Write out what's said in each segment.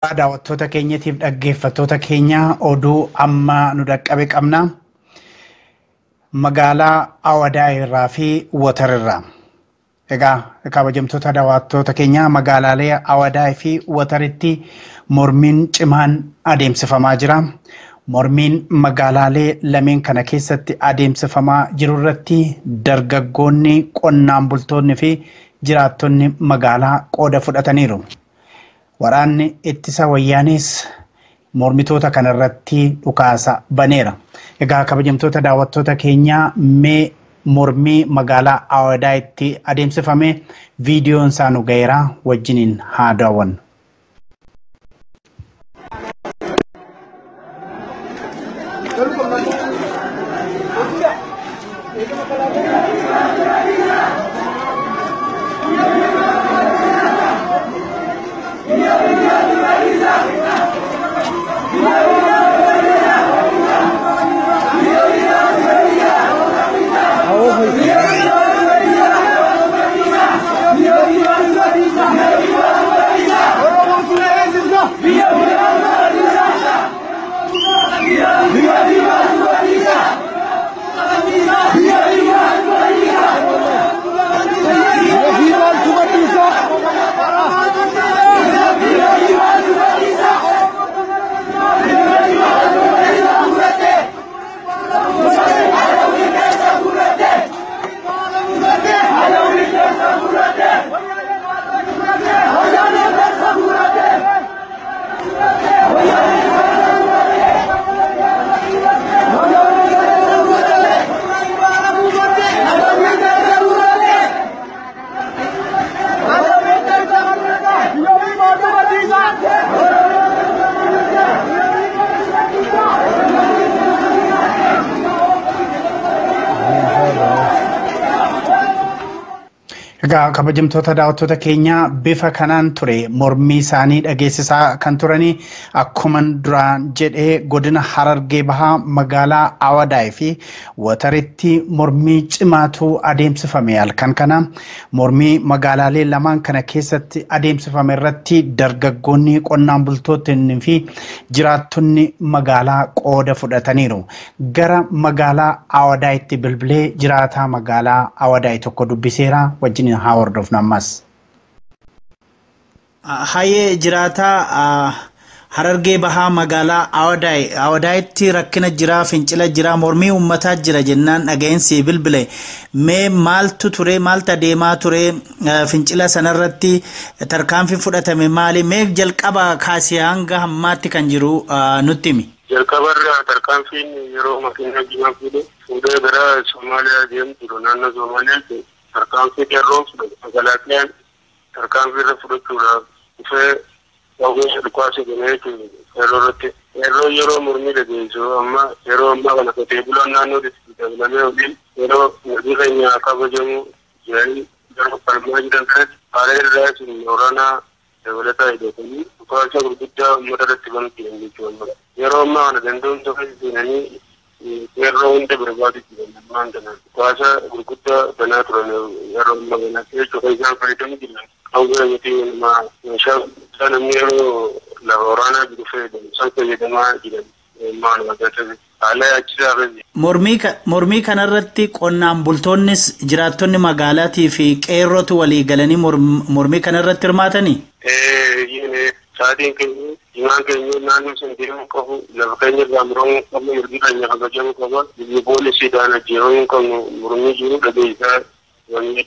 Daawwattoota keenyatiif dhaggeeffattoota keenya, oduu amma nu dhaqqabe qabna. Magaalaa Awadaa irraa fi Watar irraa. Egaa kabajamtoota daawwattoota keenya, magaalaalee Awadaa fi Wataritti mormiin cimaan adeemsifamaa jira. Mormiin magaalaalee lameen kana keessatti adeemsifamaa jiru irratti dargaggoonni, qonnaan bultoonni fi jiraattonni magaalaa qooda fudhataniiru. Waraanni ittisa wayyaanis mormitoota kanarratti dhukaasa baneera. Egaa kabajamtoota daawwattoota keenyaa, mee mormii magaalaa Awadaayitti adeemsifame viidiyoon isaa nu ga'eera, wajjiniin haa daawwannu. Egaa kabajamtoota daawwattoota keenyaa, bifa kanaan ture mormii isaanii dhageessisaa kan turanii. Akkuma duraan jedhee, godina Harargee Bahaa magaalaa Awadaay fi Wataritti mormii cimaatu adeemsifame halkan kana. Mormii magaalaalee lamaan kana keessatti adeemsifame irratti dargaggoonni, qonnaan bultoonni fi jiraattonni magaalaa qooda fudhataniiru. Gara magaalaa Awadaayitti bilbilee jiraataa magaalaa Awadaay tokko dubbiseera, wajjin haa hordofnu ammas. Hayyee, jiraataa Harargee Bahaa magaalaa Awadaay, Awadaayitti rakkina jira, fincila jira, mormii uummataa jira jennaan dhaga'insi bilbile. Mee maaltu ture? Maaltu adeemaa ture? Fincila sanarratti tarkaanfii fudhatame maali? Mee jalqaba kaasee hanga hammaatti kan jiru nutti himi. Jalqabarra tarkaanfiin yeroo makiinaa jimaa fuudhee gara Somaaliyaa deemu jiru, naannoo Somaaliyaa tarkaanfii qeerroon fudhate, makalaakaan tarkaanfii irra fudhachuudhaaf dhufee qawwee dhukaasa ganee jechuudha qeerroo irratti. Qeerroo yeroo mormii dhageessu, amma yeroo ammaa kana qotee bulaan naannoo dabalamee waliin yeroo mirgi keenya kabajamu jedhanii yeroo falmaa jiran kanatti, haala irraa sun waraanaa dabalataa hidhatanii dhukaasa gurguddaa uummata irratti banuu jiran jechuudha. Yeroo ammaa kana danda'umsa keessa seenanii qeerroo hunda barbaadu jiran. Ammaan kana dhukaasa gurguddaa banaa turan yeroo ammaa kanatti jechuudha. Isaan fayyadamu jiran qawwee miti, meeshaa gurguddaa namni yeroo lafa waraanaa jiru fayyadamu isaan fayyadamaa jiran maaluma haala yaachisaa keessa. Mormii kanarratti qonnaan bultoonnis, jiraattonni magaalaatii fi qeerrootu walii galanii mormii kanarratti hirmaatanii? Sa'aatiin keenya, jimaan keenya naannoo sun deemuu qabu, lafa keenya irraa muramuu qabu, mirgi keenya kabajamuu qaba, biyya poolisiidhaan ajjeefamuu qabnu, mormii jiru dhageessaa wanni.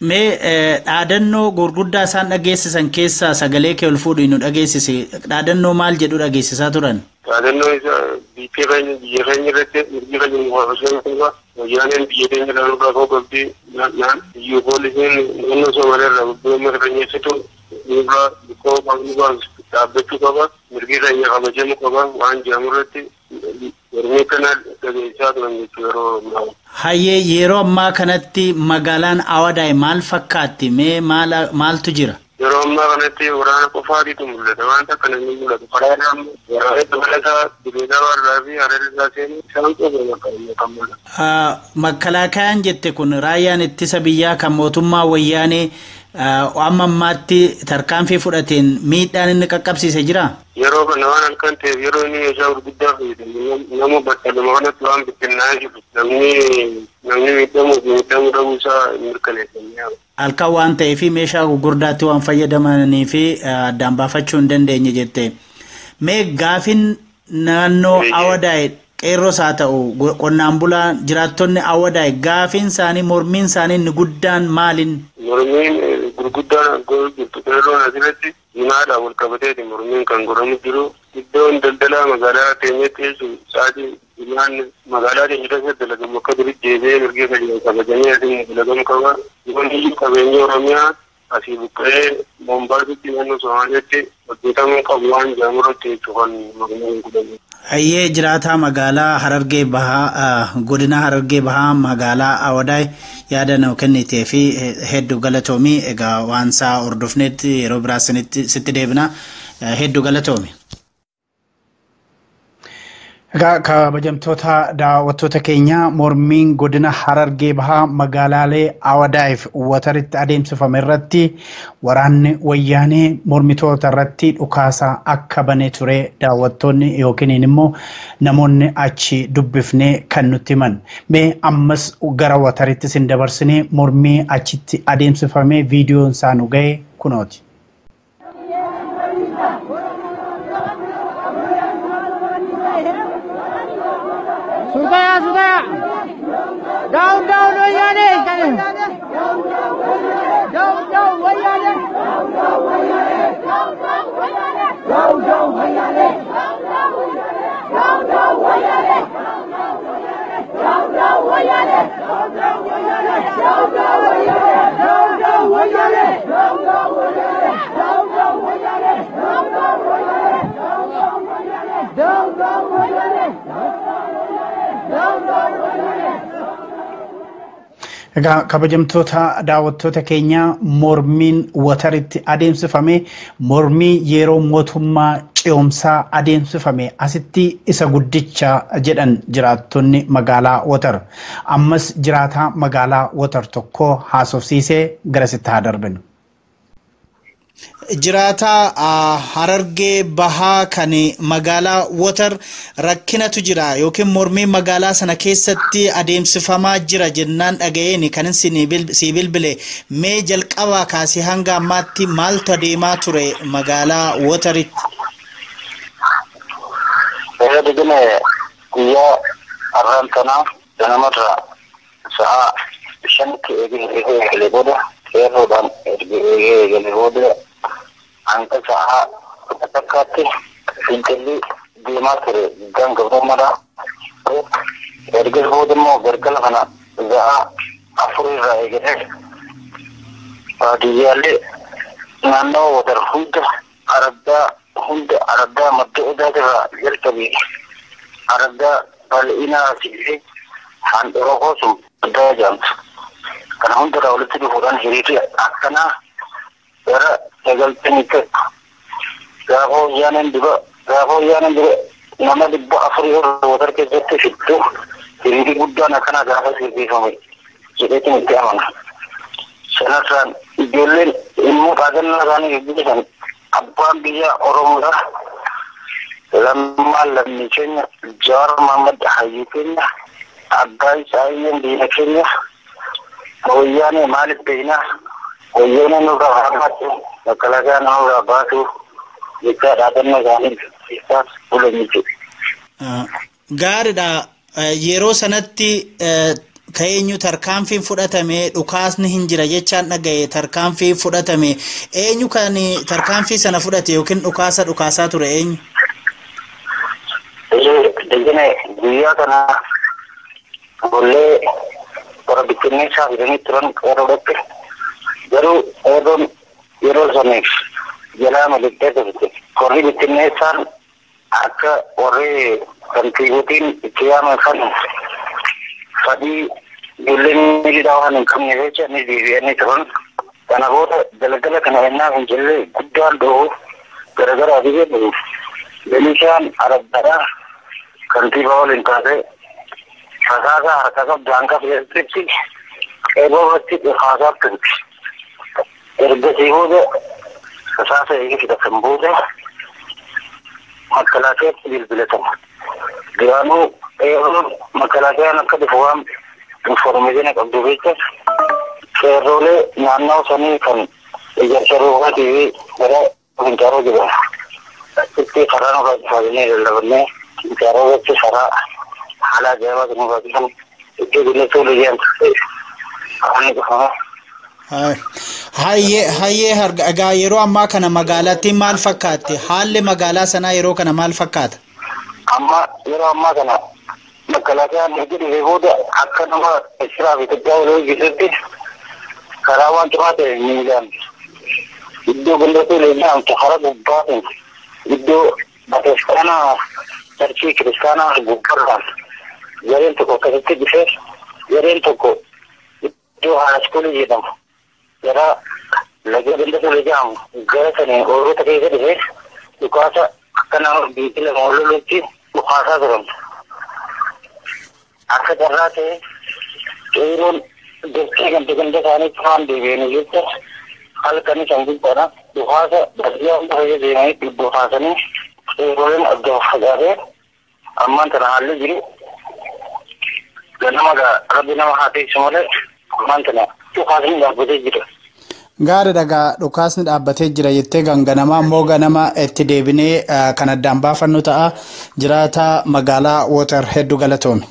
Mee dhaadannoo gurguddaa isaan dhageessisan keessaa sagalee kee ol fuudhii nu dhageessise. Dhaadannoo maal jedhu dhageessisaa turan? Dhaadannoo isaa biyya keenya irratti mirgi keenya nu kabajamuu qaba. Wayyaaneen biyya keenya irraa nurraa ka'uu qabdi. Naan biyya poolisiin naannoo Somaaliyaa irraa guddoo uummata keenya ibsitu nurraa bukkoo qabnu dhaabbachuu qaba. Mirgi keenya kabajamuu qaba waan jedhamu irratti mormii kana dhageessaa turan jechuudha yeroo ammaa. Hayyee, yeroo ammaa kanatti magaalaan Awadaay maal fakkaatti? Mee maaltu jira? Yeroo ammaa kanatti waraana qofaatitu mul'ata. Wanta akkana ni mul'atu. Karaa irraa waraana dabalataa Dirreedawaa irraa fi Harar irraa seenu isaan qofa bakka kan mul'atu. Makkalaakayaan jette kun raayyaan ittisa biyyaa kan mootummaa wayyaanee Amma ammaatti tarkaanfii fudhateen miidhaan inni qaqqabsiise jira? Yeroo kana waan halkan ta'eef yeroo inni meeshaa gurguddaa fayyadamu nama battaluma kanatti waan bittinnaa'ee jiru namni miidhamuu fi miidhamuu dhabuu isaa mirkaneeffamee. Halkan waan ta'eef meeshaa gurguddaatti waan fayyadamanii fi addaan baafachuu hin dandeenye jette. Mee gaafin naannoo Awadaay qeerroos haa ta'u qonnaan bulaa jiraattonni Awadaay gaafiin isaanii mormiin isaanii inni guddaan maaliin? Mormiin gurguddaan jirtu qeerroon asirratti jimaadhaan wal qabateeti mormiin kan godhamu jiru. Iddoon daldalaa magaalaa keenyatti jechuun sa'aatii jimaan magaalaa keenya keessatti dalagamu akka duriitti deebi'ee mirga keenya kabajamee asiin dalagamu qaba. Yoon qabeenya Oromiyaa asii buqqa'ee Mombaasitti naannoo Somaaliyaatti hojjetamuu qabu waan jedhamu irratti jechuun kan mormiin godhamu. Hayyee jiraataa magaalaa Harargee Bahaa godina Harargee Bahaa magaalaa Awadaay yaada nuu kennitee fi hedduu galatoomii. Egaa waan isaa hordofneetti yeroo biraa sitti deebina, hedduu galatoomi. Egaa kabajamtoota daawwattoota keenya, mormiin godina Harargee Bahaa magaalaalee Awadaayif Wataritti adeemsifame irratti waraanni wayyaanee mormitoota irratti dhukaasa akka banee ture daawwattoonni yookiin immoo namoonni achi dubbifnee kan nutti himan. Mee ammas gara Wataritti sin dabarsinee mormii achitti adeemsifame viidiyoon isaa nu ga'e kunooti. Sudaya, sudaya. Down, down, Wayane. Down, down, Wayane. Down, down, Wayane. Down, down, Wayane. Down, down, Wayane. Down, down, Wayane. Down, down, Wayane. Down, down, Wayane. Down, down, Wayane. Down, down, Wayane. Down, down, Wayane. Down, down, Wayane. Egaa kabajamtoota daawwattoota keenya, mormiin Wataritti adeemsifame mormii yeroo mootummaa ce'umsaa adeemsifame asitti isa guddicha jedhan jiraattonni magaalaa Watar. Ammas jiraataa magaalaa Watar tokko haasofsiisee garasitti haa darbinu. Jiraataa Harargee Bahaa kan magaalaa Watar rakkinatu jira yookiin mormii magaalaa sana keessatti adeemsifamaa jira jennaan dhaga'een kan si bilbile. Mee jalqabaa kaasee hanga ammaatti maaltu adeemaa ture magaalaa Wataritti? Dhuguma guyyaa har'aan tanaa ganamarraa sa'a 5tti eegalee booda qeerroodhaan erga eegalee booda hanga sa'a 11tti fincilli deemaa ture guddaan gabrummaadha. Erga booda immoo galgala kana sa'a 4 irraa eegalee baadiyyaallee naannoo Wadar hunda araddaa hunda araddaa madda odaatirraa jalqabee araddaa bal'inaa fi handhuura koosum addaa jedhamtu. Kana hundarraa walitti dhufuudhaan hiriirri akkanaa gara 91 gaafa wayyaaneen dura nama 400 ol Watar keessatti fiddu hiriirri guddaan akkanaa gaafa gaggeeffame jedheetiin itti amana. Sanarraan ijoolleen immoo dhaadannoo isaanii gaggeessan abbaan biyya Oromoodha. Lammaan lammii keenya, Jawaar Mohammad hayyuu keenya, abbaa Isaayyeen diina keenya, wayyaanee maaliif beekna, wayyaanee nurraa haa baatu, makalaakaa nurraa baatu jechaa dhaadannoo isaanii gaggeessaa bulan jechuudha. Gaariidha. Yeroo sanatti ka'eenyu tarkaanfiin fudhatame? Dhukaasni hin jira jechaan dhaga'e. Tarkaanfii fudhatame eenyu kan tarkaanfii sana fudhate yookiin dhukaasa dhukaasaa ture eenyu? Dagane guyyaa kana ijoollee warra bittinneessaa fidanii turan qeerroodhatti, garuu qeerroon yeroo saniif jalaa malittee turte. Warri bittinneessaan akka warri kantiibotiin itti yaaman sana fadhii ijoolleen miidhaa waan hin qabne jecha ni deebi'anii turan. Kana booda galgala kana ennaa fincillee guddaan dhohu garagaraa fi jedhu milishaan araddaadhaa kantiibaa waliin taatee rasaasa harka qabdu hanga fe'etti qeerroo irratti dhukaasaa turte. Ergasii booda rasaasa eegi fudhatan booda makalaakeetti bilbilatan. Duraanuu qeerroon makalaakiyaan akka dhufu waan informeeshina qabdu jecha qeerroolee naannoo sanii kan ijaarsa roobaatii fi gara fincaaroo jedhamu. Achitti karaa nurraa cufaafnee lallabannee fincaaroo irratti karaa haala ajaa'ibaatiin nurraa cufan iddoo guddachuu jedhamtu karaan cufama. Hayyee hayyee egaa yeroo ammaa kana magaalattiin maal fakkaatti? Haalli magaalaa sanaa yeroo kana maal fakkaata? Amma yeroo ammaa kana makalaakiyaan erga dhufee booda akka nama Eertiraa fi Itoophiyaa walii hojjetutti karaa waan cimaa ta'e miilaan iddoo gandatu jedhamtu karaa gubbaatiin iddoo bataskaanaa charchii kiristaanaa gubbaarraan gareen tokko akkasitti dhufee gareen tokko iddoo haaskuulii jedhamu gara laga gandatu jedhamu gara saniin ooyiroota keessa dhufee dhukaasa akka nama biitti lama ol lolutti dhukaasaa turan. Akka carraa ta'e qeerroon dachee ganda ganda isaaniitti waan deebi'anii jecha halkanii kan guddaadha. Dhukaasa baadiyyaa hunda keessa deemanii dhukaasanii qeerroleen adda fagaatee ammaan tana haalli jiru ganama gaa rabbi nama haa teessu malee ammaan tana dhukaasni dhaabbatee jira. Gaariidha egaa dhukaasni dhaabbatee jira jettee ganganama immoo ganama itti deebinee kan addaan baafannu ta'a. Jiraata magaalaa Water hedduu galatoome.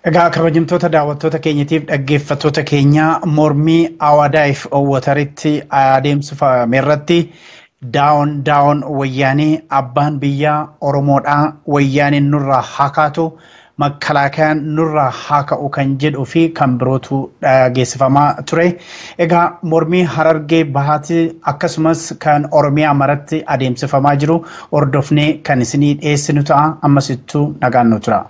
Egaa kabajamtoota daawwattoota keenyatiif dhaggeeffattoota keenya mormii Awadaayif Wataritti adeemsifame irratti down down wayyaanee abbaan biyyaa Oromoodhaa wayyaaneen nurraa haa kaatu makkalaakayaan nurraa haa ka'u kan jedhuu fi kan birootu dhageessifamaa ture. Egaa mormii Harargee Bahaatti akkasumas kan Oromiyaa maratti adeemsifamaa jiru hordofnee kan isinii dhiyeessinu ta'a. Ammasittuu nagaan nu tura.